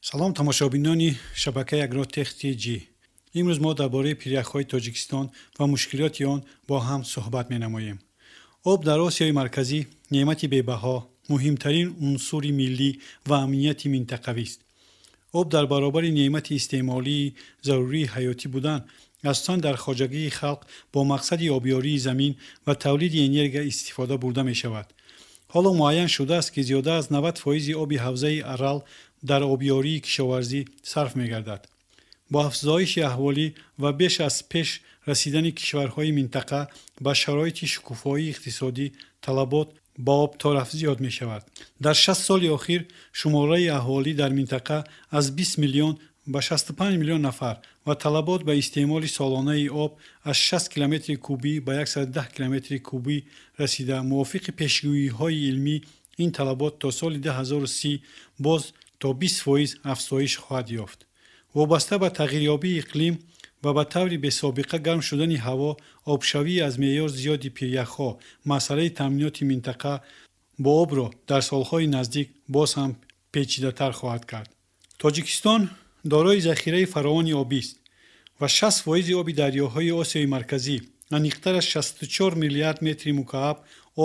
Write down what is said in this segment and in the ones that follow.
Салом, тамошобинони шабакаи Агротех ТЖ. Имрӯз мо дар бораи пиряхҳои Тоҷикистон ва мушкилоти он бо ҳам суҳбат менамоем. Об дар Осиёи Марказӣ неъмати бебаҳо, муҳимтарин унсури миллӣ ва амнияти минтақавист. Об дар баробари неъмати истеъмолии зарурии ҳаётӣ будан, асосан дар хоҷагии халқ бо мақсади обёрии замин ва тавлиди энергия истифода бурда мешавад. Ҳоло муайян шудааст, ки зиёда аз 90 фоизи оби ҳавзаи Арал дар обёрии кишоварзӣ сарф мегардад. Бо афзоиши аҳволӣ ва беш аз пеш расидани кишварҳои минтақа ба шароити шукуфоии иқтисодӣ, талабот ба об торафт зиёд мешавад. Дар 60 соли охир шумораи аҳолӣ дар минтақа аз 20 миллион ба 65 миллион нафар ва талабот ба истеъмоли солонаи об аз 60 километри кубӣ ба 110 километри кубӣ расида, мувофиқи пешгӯиҳои илмӣ ин талабот то соли 2030 боз то 20 фоиз афзоиш хоҳад ёфт. Вобаста ба тағйирёбии иқлим ва ба таври бесобиқа гарм шудани ҳаво, обшавӣ аз меъёр зиёди пиряхҳо масъалаи таъминоти минтақа бо обро дар солҳои наздик боз ҳам печидатар хоҳад кард. Тоҷикистон дорои захираи фаровони обист ва 60 фоизи оби дарёҳои Осиёи Марказӣ, аниқтараш 64 миллиард метри мукааб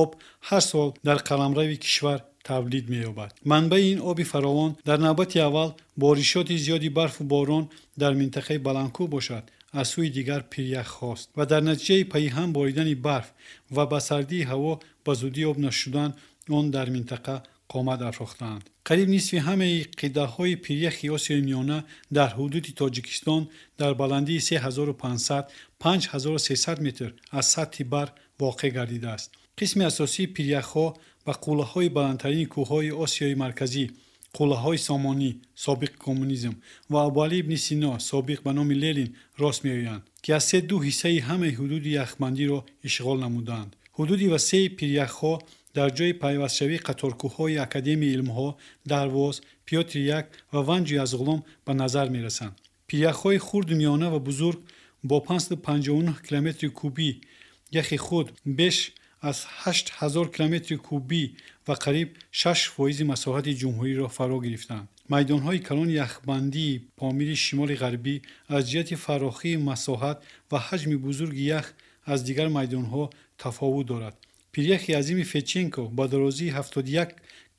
об ҳар сол дар қаламрави кишвар тавлид меёбад. Манбаи ин оби фаровон дар навбати аввал боришоти зиёди барфу борон дар минтақаи баландкӯҳ бошад, аз сӯи дигар пиряхҳост ва дар натиҷаи пайҳам боридани барф ва ба сардии ҳаво ба зудӣ об нашудан он дар минтақа қомат афрохтаанд. Қариб нисфи ҳамаи қидаҳои пиряхи Осиёи Миёна дар ҳудуди Тоҷикистон дар баландии 3500-5300 метр аз сатҳи баҳр воқеъ гардидааст. Қисми асосии пиряхҳо ба қуллаҳои баландтарини кӯҳҳои Осиёи Марказӣ, қуллаҳои Сомонӣ, собиқ коммунизм, ва Абуалӣ ибни Сино, собиқ ба номи Ленин, рост меоянд, ки аз се-ду ҳиссаи ҳамаи ҳудуди яхбандиро ишғол намудаанд. Ҳудуди васеи пиряхҳо дар ҷои пайвастшавии қаторкӯҳҳои Академияи илмҳо, Дарвоз, Пётри Як ва Ванҷи Азғулом ба назар мерасанд. Пиряхҳои хурду миёна ва бузург бо 559 километри кубӣ яхи худ беш аз 8000 километри кубӣ ва қариб 6 фоизи масоҳати ҷумҳуриро фаро гирифтаанд. Майдонҳои калони яхбандии Помири Шимоли Ғарбӣ аз ҷиҳати фарохии масоҳат ва ҳаҷми бузурги ях аз дигар майдонҳо тафовут дорад. Пиряхи азими Федченко ба дарозии 71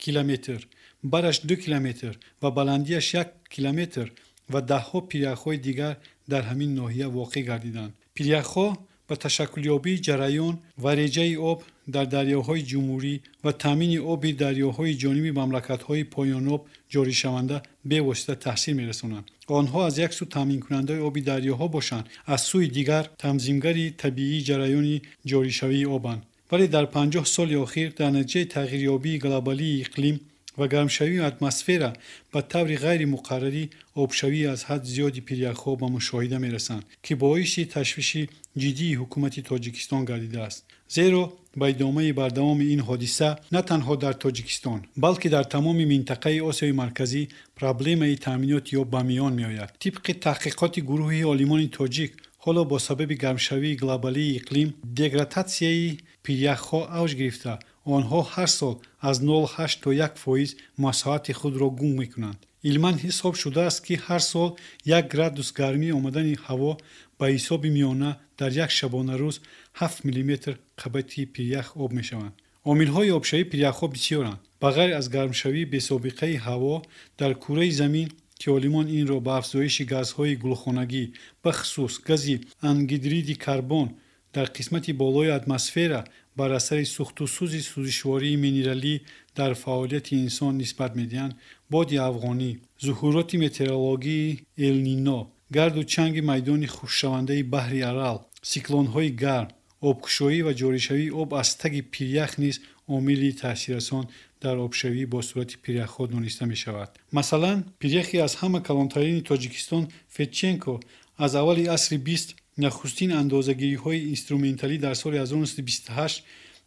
километр, бараш 2 километр ва баландиаш 1 километр ва даҳҳо пиряхҳои дигар дар ҳамин ноҳия воқеъ гардиданд. Пиряхҳо ба ташаккулёбии ҷараён ва реҷаи об дар дарёҳои ҷумҳурӣ ва таъмини оби дарёҳои ҷониби мамлакатҳои поёноб ҷоришаванда бевосита таъсир мерасонанд. Онҳо аз як сӯ таъминкунандаи оби дарёҳо бошанд, аз сӯи дигар танзимгари табиии ҷараёни ҷоришавии обанд. Вале дар 50 соли охир дар натиҷаи тағйирёбии глобалии иқлим ва гармшавии атмосфера ба таври ғайримуқаррарӣ обшавӣ аз ҳад зиёди пиряхҳо ба мушоҳида мерасанд, ки боиси ташвиши ҷиддии ҳукумати Тоҷикистон гардидааст. Зеро ба идомаи бардавоми ин ҳодиса на танҳо дар Тоҷикистон, балки дар тамоми минтақаи Осиёи Марказӣ проблемаи таъминоти об ба миён меояд. Тибқи таҳқиқоти гурӯҳи олимони тоҷик, ҳоло бо сабаби гармшавии глобалии иқлим деградатсияи пиряхҳо авҷ гирифта, онҳо ҳар сол аз 0,8 то 1 фоиз масоҳати худро гум мекунанд. Илман ҳисоб шудааст, ки ҳар сол 1 градус гармӣ омадани ҳаво ба ҳисоби миёна дар як шабонарӯз 7 миллиметр қабати пирях об мешаванд. Омилҳои обшавии пиряхҳо бисёранд. Ба ғайр аз гармшавии бесобиқаи ҳаво дар кураи замин, ки олимон инро ба афзоиши газҳои гулхонагӣ, бахусус гази ангидриди карбон дар қисмати болои атмосфера бар асари сӯхтусӯзи сӯзишвории минералӣ дар фаъолияти инсон нисбат медиҳанд, боди афғонӣ, зуҳуроти метеорологии Элнино, гарду чанги майдони хушкшавандаи баҳри Арал, сиклонҳои гарм, обкушоӣ ва ҷоришавии об аз таги пирях низ омили таъсиррасон дар обшавӣ бо суръати пиряхҳо дониста мешавад. Масалан, пиряхи аз ҳама калонтарини Тоҷикистон Федченко аз аввали асри бист нахустин андозагириҳои инструменталӣ дар соли 1928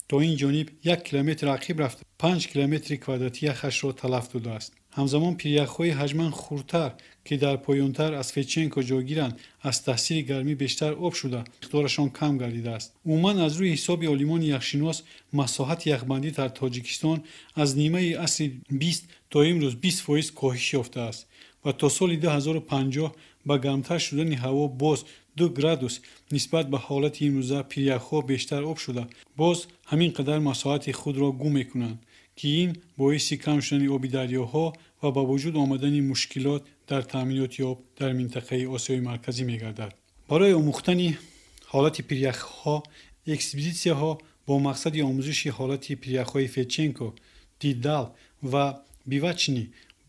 то ин ҷониб 1 километр ақиб рафта, 5 километри квадрати яхашро талаф додааст. Ҳамзамон пиряхҳои ҳаҷман хурдтар, ки дар поёнтар аз Федченко ҷойгиранд, аз таъсири гармӣ бештар об шуда, миқдорашон кам гардидааст. Умуман аз рӯи ҳисоби олимони яхшинос, масоҳати яхбандӣ дар Тоҷикистон аз нимаи асри бист то имрӯз 20 фоиз коҳиш ёфтааст. Ва то соли 2050 ба гармтар шудани ҳаво боз 2 градус нисбат ба ҳолати имрӯза пиряхҳо бештар об шуда, боз ҳамин қадар масоҳати худро гум мекунанд, ки ин боиси кам шудани оби дарёҳо ва ба вуҷуд омадани мушкилот дар таъминоти об дар минтақаи Осиёи Марказӣ мегардад. Барои омӯхтани ҳолати пиряхҳо экспедитсияҳо бо мақсади омӯзиши ҳолати пиряхҳои Федченко, Дидал ва Бивачни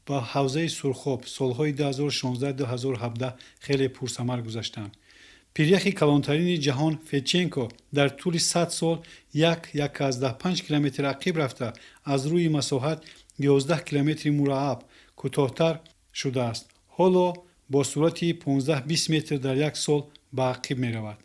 ба ҳавзаи Сурхоб солҳои 2016-2017 хеле пурсамар гузаштанд. Пиряхи калонтарини ҷаҳон Федченко дар тӯли 100 сол 1,5 километр ақиб рафта, аз рӯи масоҳат 11 километри мураббаъ кӯтоҳтар шудааст. Ҳоло бо суръати 15-20 метр дар як сол ба ақиб меравад.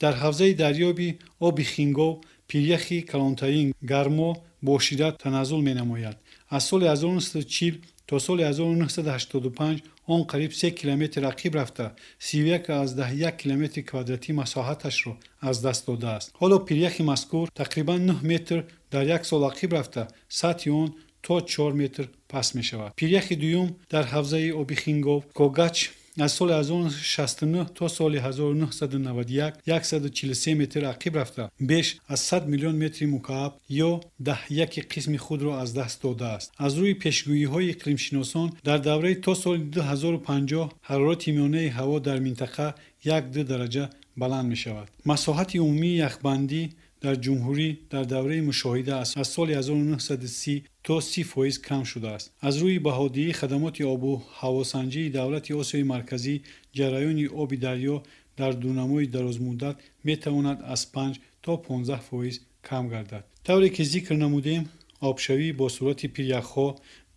Дар ҳавзаи дарёби оби Хингов пиряхи калонтарин Гармо бо шиддат таназзул менамояд. Аз соли 1940 то соли 1985 он қариб 3 километр ақиб рафта, 31,1 километри квадратӣ масоҳаташро аз даст додааст. Ҳоло пиряхи мазкур тақрибан 9 метр дар як сол ақиб рафта, сатҳи он то 4 метр паст мешавад. Пиряхи дуюм дар ҳавзаи оби Хингов Когач аз соли 1969 то соли 1991 143 метр ақиб рафта, беш аз 100 миллион метри мукааб ё 10 қисми худро аз даст додааст. Аз рӯи пешгӯиҳои иқлимшиносон дар давраи то соли 2050 ҳарорати миёнаи ҳаво дар минтақа 1-2 дараҷа баланд мешавад. Масоҳати умумии яхбандӣ дар ҷумҳурӣ дар давраи мушоҳида аз соли 1930 то 30% кам шудааст. Аз рӯи баҳодиҳии хадамоти обу ҳавосанҷии давлати Осиёи Марказӣ ҷараёни оби дарё дар дурнамои дарозмуддат метавонад аз 5 то 15% кам гардад. Тавре ки зикр намудем, обшавӣ бо суръати пиряхҳо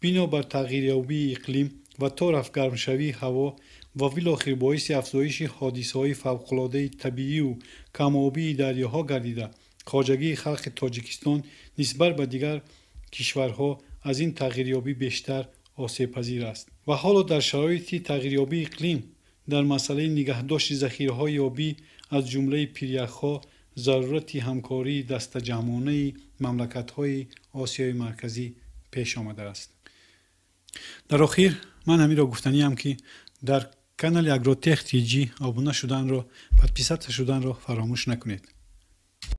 бинобар тағйирёбии иқлим ва то рафт гармшавии ҳаво ва билохир боиси афзоиши ҳодисаҳои фавқулодаи табиию камобии дарёҳо гардида, хоҷагии халқи Тоҷикистон нисбат ба дигар кишварҳо аз ин тағйирёбӣ бештар осебпазир аст. Ва ҳоло дар шароити тағйирёбии иқлим дар масъалаи нигаҳдошти захираҳои обӣ аз ҷумлаи пиряхҳо зарурати ҳамкории дастаҷамъонаи мамлакатҳои Осиёи Марказӣ пеш омадааст. Дар охир ман ҳаминро гуфтаниам, ки дар канали Агротех ТЖ обуна шуданро, подписаться шуданро фаромӯш накунед.